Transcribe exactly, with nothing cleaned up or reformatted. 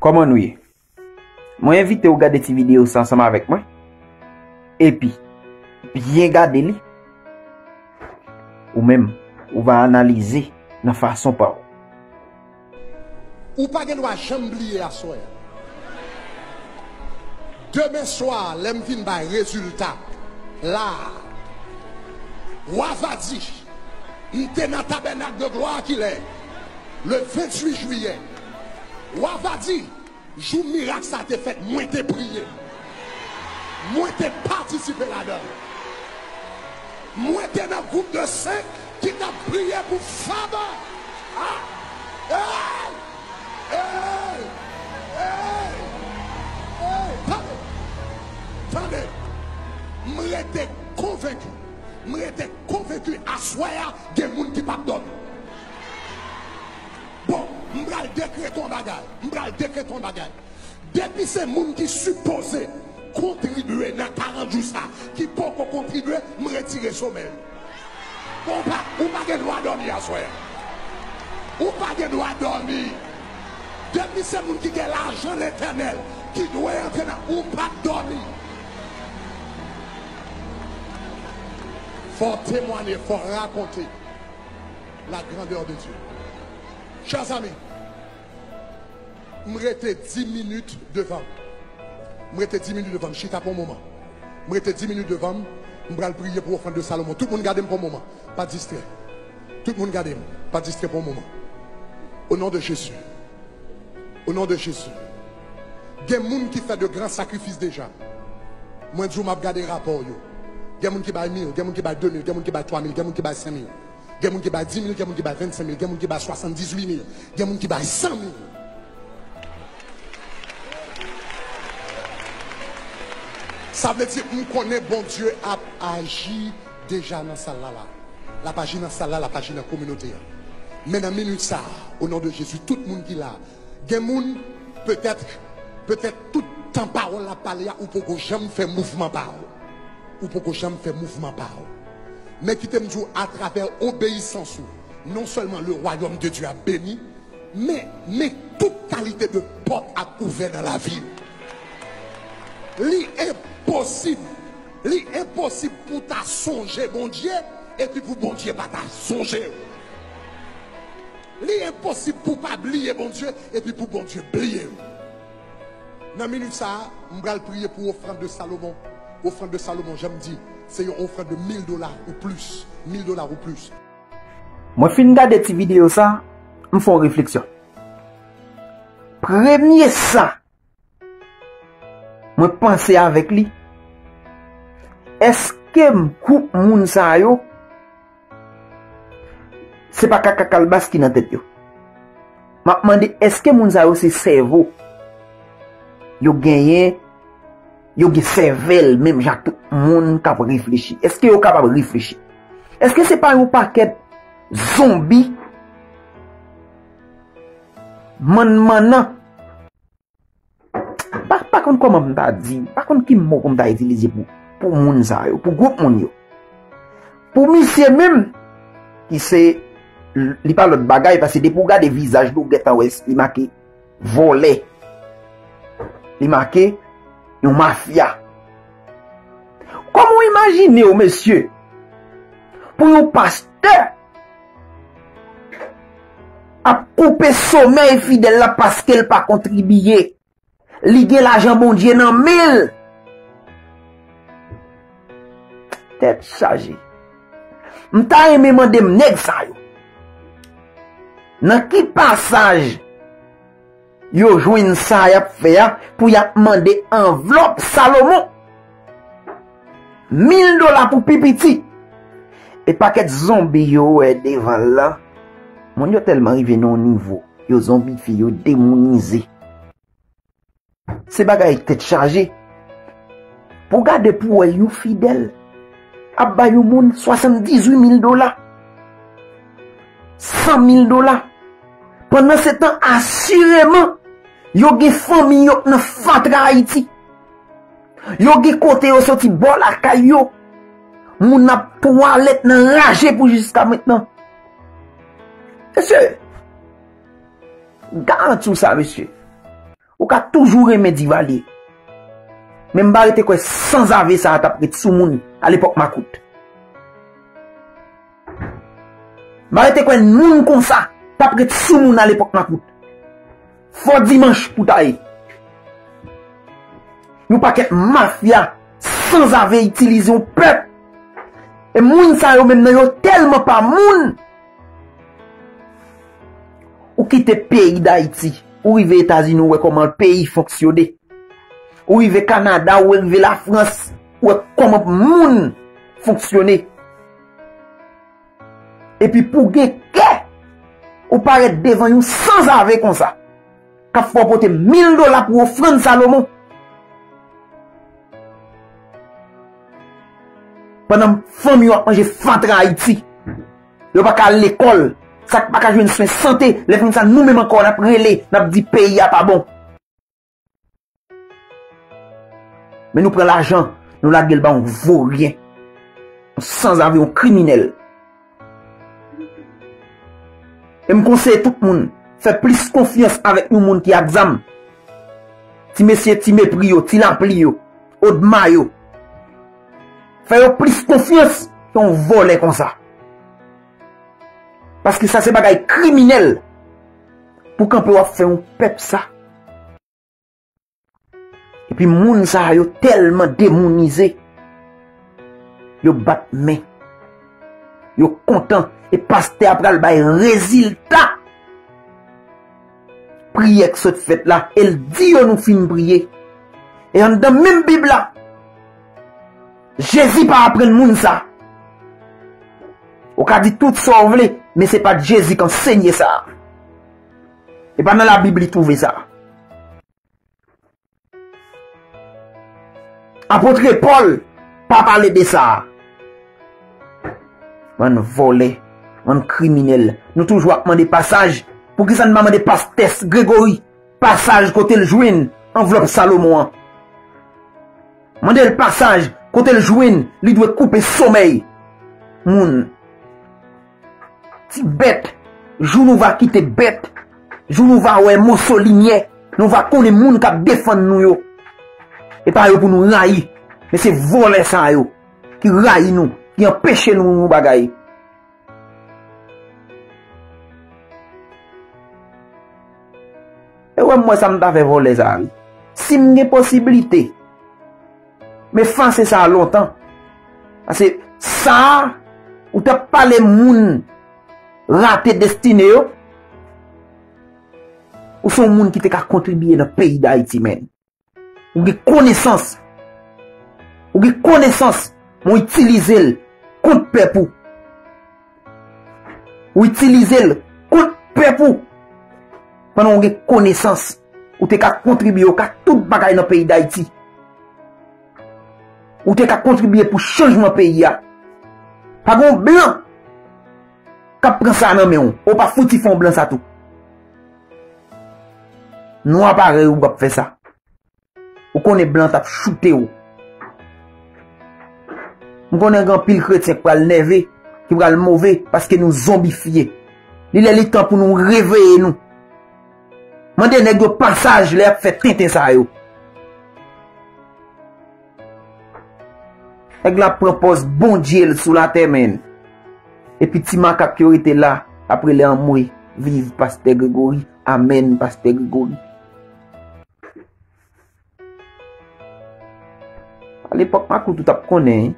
Kòman nou ye? Mwen envite w gade ti videyo sa ansanm avèk mwen. Epi, byen gade li. Ou menm, ou va analize nan fason pa w. Ou pa gen dwa janm bliye aswè a. Demen swa, lè m vin bay rezilta la a, w a va di, m te nan Tabènak de Glwa kilè, le venntuit jiyè. W a va di, jou mirak sa te fèt, mwen te priye. Mwen te patisipe ladan l. Mwen te nan gwoup de senk ki t ap priye pou Faba. Ah! Hey! Hey! Hey! Hey! Tande! Tande! M rete konvenki. M rete konvenki aswè a, gen moun ki p ap dòmi. Bon, m pral dekrete yon bagay. M pral dekrete yon bagay. Depi se moun ki sipoze kontribye nan karant jou sa, ki poko kontribye, m retire somèy. Bon, ou pa, ou pa gen dwa dòmi aswè a. Ou pa gen dwa dòmi. Depi se moun ki gen lajan Letènèl, ki dwe antre nan, ou p ap dòmi. Fò w temwanye, fò w rakonte la grandeur de Dieu. Chers amis, m rete dis minit devan m. M rete dis minit devan m. Chita pou yon moman. M rete dis minit devan m. M pral priye pou ofrann de Salomon. Tout moun gade m pou yon moman. Pa distrè. Tout moun gade m. Pa distrè pou yon moman. Au nom de Jésus. Au nom de Jésus. Gen moun ki fè de gran sakrifis deja. Mwen di w, m ap gade rapò yo. Gen moun ki bay mil, gen moun ki bay de mil, gen moun ki bay twa mil, gen moun ki bay senk mil. Gen moun ki bay dis mil, gen moun ki bay vennsenk mil, gen moun ki bay swasanndizuit mil, gen moun ki bay san mil. Sa vle di, m konnen Bondye ap aji deja nan sal la la. L ap aji nan sal la, l ap aji nan kominote a. Men nan minit sa a, o non de Jezi, tout moun ki la, gen moun, petèt, petèt tout tan pawòl la ap pale a, ou poko janm fè mouvman pa w. Ou poko janm fè mouvman pa w. Men kite m di w, atravè obeyisans ou, non sèlman le wayòm de Dye ap beni, men, men tout kalite de pòt ap ouvè nan lavi w. Li enposib, li enposib pou w ta sonje Bondye, epi pou Bondye pa ta sonje w. Li enposib pou w pa bliye Bondye, epi pou Bondye bliye w. Nan minit sa a, m pral priye pou ofrann de Salomon. Ofrann de Salomon, jan m di, se yon ofrann de mil dola ou plis. Mil dola ou plis. Mwen fin gade ti videyo sa, m fè yon refleksyon. Premye sa mwen panse avèk li, èske m gwoup moun sa yo, se pa kaka kalbas ki nan tèt yo? M ap mande, èske moun sa yo se sèvo? Yo genyen, yo gen sèvèl, menm jan ak tout moun k ap reflechi? Èske yo kapab reflechi? Èske se pa yon pakèt zonbi mannmannan? Pa, pa konn kòman m ta di, pa konn ki mo pou m ta itilize pou, pou moun sa yo, pou gwoup moun yo. Pou misye menm, ki se, li pa lòt bagay, paske depi w gade vizaj li, ou gentan wè li make vòlè. Li make yon mafya. Kòman w imajine w, mesye, pou yon pastè ap koupe somèy fidèl la paske l pa kontribiye? Li gen lajan Bondye nan men l. Tèt chaje. M ta renmen mande m nèg sa yo, nan ki pasaj yo jwenn sa y ap fè a pou y ap mande anvlòp Salomon? Mil dola pou pi piti. E pakèt zonbi yo wè devan l lan, moun yo tèlman rive nan yon nivo, yo zonbifye, yo demounize. Se bagay tèt chaje. Pou gade pou wè yon fidèl ap bay yon moun swasanndizuit mil dola, san mil dola. Pandansetan, asireman, yo gen fanmi yo k nan fatra Ayiti. Yo gen kote yo soti bò lakay yo. Moun ap twalèt nan raje pou jiska mentnan. Mesye, garanti w sa, mesye. Ou ka toujou renmen Divalye. Men m pa rete kwè sanzave sa a t ap ret sou moun alepòk makout. M pa rete kwè moun konsa t ap ret sou moun alepòk makout. Fò dimanch pou ta ye. Yon pakèt mafya sanzave itilize yon pèp. E moun sa yo menm nan yo tèlman pa moun. Ou kite peyi Dayiti, ou rive Etazini, ou wè kòman peyi fonksyone. Ou rive Kanada, ou rive Lafrans, ou wè kòman moun fonksyone. Epi pou gen kè, ou parèt devan yon sanzave konsa, k ap fè w pote mil dola pou ofrann Salomon. Pandan fanmi yo ap manje fatra Ayiti. Yo pa ka al lekòl. Sa k pa ka jwenn swen sante, lè fini sa, nou menm ankò, n ap rele, n ap di peyi a pa bon. Men nou pran lajan, nou lage l ba yon voryen. Yon sanzave, yon kriminèl. E m konseye tout moun, fè plis konfyans avèk yon moun ki ak zam. Ti mesye, ti mepri yo, ti lapli yo, odma yo. Fè yo plis konfyans ke yon vòlè konsa. Paske sa se bagay kriminèl. Pou kanpe w ap fè yon pèp sa. Epi moun sa yo tèlman demounize. Yo bat men. Yo kontan. E pastè a pral bay rezilta priyè k sot fèt la. E l di yo nou fin priye. E anndan menm Bib la, Jezi pa aprann moun sa. Ou ka di tout sa w vle, men se pa t Jezi k ansenye sa. E pa nan Labib li twouve sa. Apot Pòl pa pale de sa. Bann vòlè, bann kriminèl. Nou toujou ap mande pasaj. Poukisa n pa mande pastè Gregory pasaj kote l jwenn anvlòp Salomon an? Mande l pasaj kote l jwenn li dwe koupe somèy moun. Ti bèt, jou nou va kite bèt, jou nou va wè moso limyè, nou va konnen moun k ap defann nou yo. E pa yo pou nou rayi, men se vòlè sa yo ki rayi nou, ki anpeche nou yon bagay. E wè m wè sa m ta fè vòlè sa a wi. Si m gen posiblite, m efase sa a lontan. Paske sa a, ou t ap pale moun rate destine yo, ou se yon moun ki te ka kontribiye nan peyi Dayiti, menn. Ou gen konesans. Ou gen konesans, men w itilize l kont pèp ou. Ou itilize l kont pèp ou. Pandan w gen konesans, ou te ka kontribiye, ou ka tout bagay nan peyi Dayiti. Ou te ka kontribiye pou chanjman peyi a. Pa gen yon blan k ap pran sa nan men w. Ou pa fouti fè yon blan sa tou. Nwa parèy ou p ap fè sa. Ou konnen blan t ap choute w. M konnen gen anpil kretyen k pral nève, ki pral move, paske nou zonbifye. Li lè li tan pou nou reveye nou. Mande nèg yo pasaj lè y ap fè tenten sa yo. Nèg la pran pòz Bondye l sou latè, menn. Epi ti makak yo rete la, ap rele anmwe, viv Pastè Gregory, amèn Pastè Gregory. Alepòk makout ou t ap konnen,